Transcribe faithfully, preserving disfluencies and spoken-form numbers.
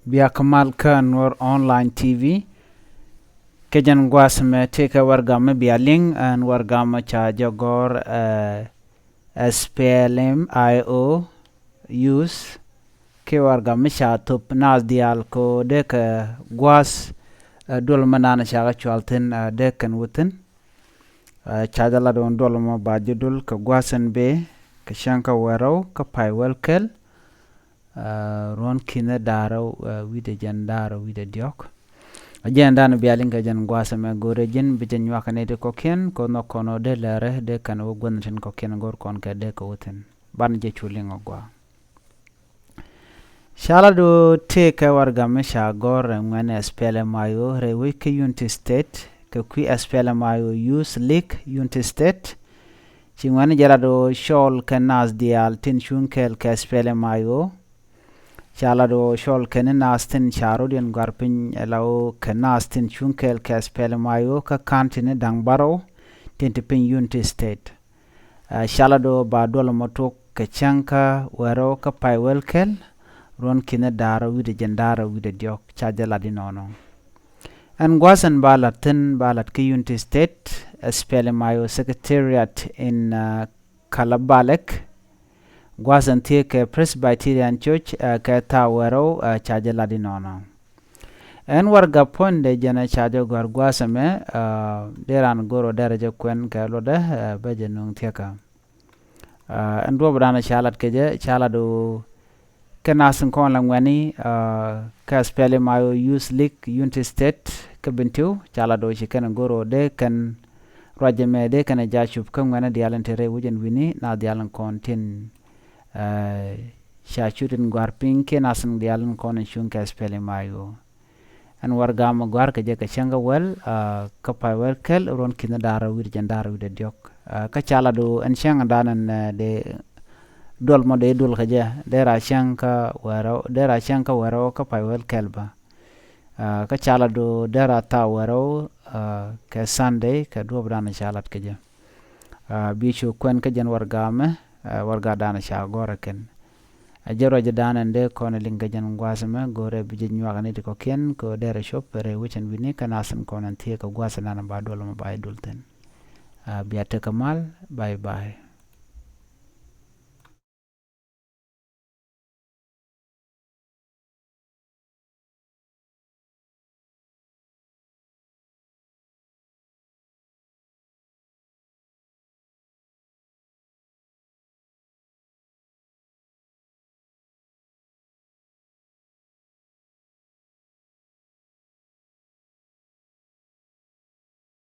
Bia kä mal kä Nuɔr Online T V. Kɛ jɛn gua̱a̱th mɛ tëëkɛ warɛgak mi bia liŋ ɛn warɛgak mɛ ca jɛ gɔ̱r, eh, S P L M I O youth. Kɛ warɛgak mi ca thop naath diaal kɛ ɣöö dee kɛ gua̱a̱th, eh, duɔl mɛ naan ca kɛ cual thi̱n, eh, dee kɛn wä thi̱n. Eh, ca jɛ lat ɣöö duɔl mɔ ba ji̱ dul kɛ gua̱a̱th ɛn bëë kɛ cäŋ kä wäl rɛw kä pay wäl kɛl. Ah, ruɔ̱n ki̱n da̱rä, ah, wi̱cdɛ jiɛn da̱rä wi̱cdɛ diɔ̱k. A jɛn da̱a̱n bia liŋ kɛ jɛn gua̱a̱th ɛmɛ go̱rɛ ji̱n bi jɛ nyuak kɛ nɛy ti kɔ̱kiɛn kɛ ɣöö nhɔk kɔn ɣöö dee lɛrɛ dee kɛn wä guänh tin kɔ̱kiɛn go̱r kɔn kɛ dee kɛ wä thi̱n. Banɛ jɛ cu liŋ ɔ gua̱a̱. Ca lat ɣöö tëëkɛ warɛgak mi ca gɔ̱r ɛ ŋuɛ̈tni S P L M I O rɛy wec kä Unity State kɛ kui̱ S P L M I O Youth League Unity State. Ci ŋuɛ̈tni jɛ lat ɣöö cɔɔl kɛ naath diaal tin cuŋ kɛɛl kɛ S P L M I O. Ca lat ɣöö cɔɔl kɛn naath tin ca rɔ̱diɛn gɔ̱a̱r piny ɛ la ɣöö kɛ naath tin cuŋ kɛɛl kɛ S P L M I O kä ka̱n tin da̱ŋ bärɔw tin te piny Unity State. Ah, ca lat ɣöö ba duɔl mɔ tok kɛ cäŋ kä wäl rɛw kä pay wäl kɛl, ruɔ̱n ki̱n da̱rä wi̱cdɛ jiɛn da̱rä wi̱cdɛ diɔ̱k, ca jɛ lat inɔnɔ. Ɛn gua̱a̱th ɛn ba lat thi̱n, ba lat kä Unity State, S P L M I O Secretariat in, ah, Kalabalek. Gua̱a̱th ɛn thiee kɛ Presbyterian Church, ah, kɛ thaa wäl rɛw, ah, ca jɛ lat inɔnɔ. Ɛn warɛgak puɔ̱nydɛ jɛn ɛ ca jɛ gɔ̱a̱r gua̱a̱th ɛmɛ, ah, dee raan go̱r ɔ derɛ jɛ kuɛn kɛ luɔtdɛ, ah, bɛ jɛ nööŋ thiäkä. Ah, ɛn duɔ̱ɔ̱p dan ca lat kɛ jɛ, ca lat ɣöö kɛ naath tin kɔn la ŋuɛ̈tni, ah, kä S P L M I O Youth League Unity State kä Bentiu, ca lat ɣöö ci kɛn go̱r ɣöö dee kɛn ruac ɛmɛ dee kɛn ja̱ cup kä ŋuɛ̈tni diaal tin te rɛy wec ɛn wi̱ni, naath diaal tin kɔn tin, ah, ca cu tin gɔ̱a̱r piny kiɛ naath tin diaal tin kɔn cuŋ kɛ S P L M I O. Ɛn warɛgak mɛ gɔ̱a̱r kɛ jɛ kɛ cäŋ kä wäl, ah, kä pay wäl kɛl, ruɔ̱n ki̱n da̱rä wi̱cdɛ jiɛn da̱rä wi̱cdɛ diɔ̱k. Ah, kä ca lat ɣöö ɛn cäŋ dan ɛn, eh, dee duɔl mɔ dee duɔl kɛ jɛ, dee raan cäŋ kä wäl rɛw, dee raan cäŋ kä wäl rɛw kä pay wäl kɛl bä. Ah, kä ca lat ɣöö dee raan thaa wäl rɛw, ah, kɛ Sunday kɛ duɔ̱ɔ̱p dan ca lat kɛ jɛ. Ah, bi cu kuɛn kä jɛn warɛgak mɛ, ah, warɛgak dan ca gɔ̱r ɛ kɛn. A jɛ ruac dan ɛn dee kɔn liŋ kɛ jɛn gua̱a̱th ɛmɛ go̱rɛ bi jɛ nyuak kɛ nɛy ti kɔ̱kiɛn kɛ ɣöö derɛ cop rɛy wec ɛn wi̱ni kä naath tin kɔn ɛn thiee kɛ gua̱a̱th ɛn dan ba duɔl mɔ ba jɛ dul thi̱n. Ah, bia tekɛ mal, bye bye.